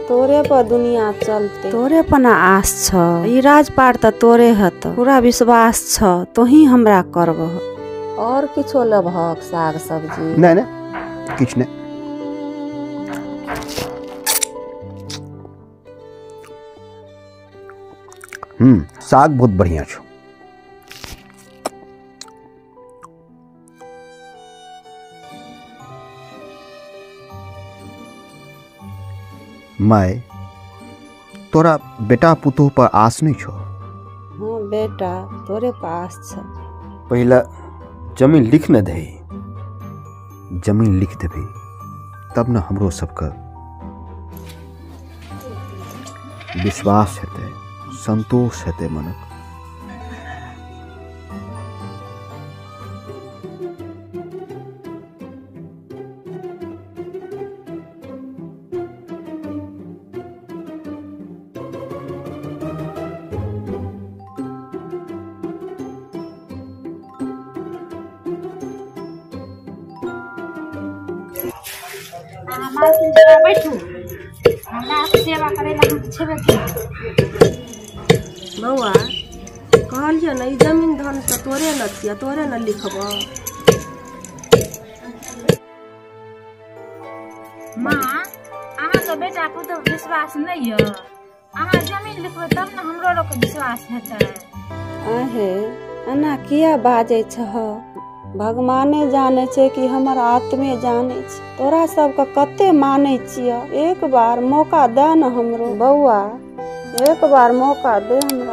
तोरे पर दुनिया चलते, तोरे पर ना आस छ। ई राजपाट तऽ तोरे हेतौ, पूरा विश्वास छ, तोही हमरा करबह। और किछो लेबहक साग सब्जी? नहि नहि किछु नहि। साग बहुत बढ़िया छौ। माय, तोरा बेटा पुतोह पर आस नहीं छौ? हाँ बेटा, तोरे पर आस छ। पहले जमीन लिख न दही, जमीन लिख देबही तब न हमरो सबके विश्वास हेतै, संतोष हेतै मनक। बैठू, हमरा सेवा करे ला हम छेबे की। बौआ कहलियै ने, ई जमीन धन तऽ तोरे न छियै, तोरे न लिखबह। माँ, अहाँके बेटा पुतोह विश्वास नहि यऽ? अहाँ जमीन लिखबै तब ने हमरो लोकके विश्वास हेतै। आहे एना किया बाजै छह? भगवाने जानै छै कि हमर आत्मे जानै छै। तोरा सबके कते मानै छियै, एक बार मौका दे न हमरो। बौआ एक बार मौका दे हमरा।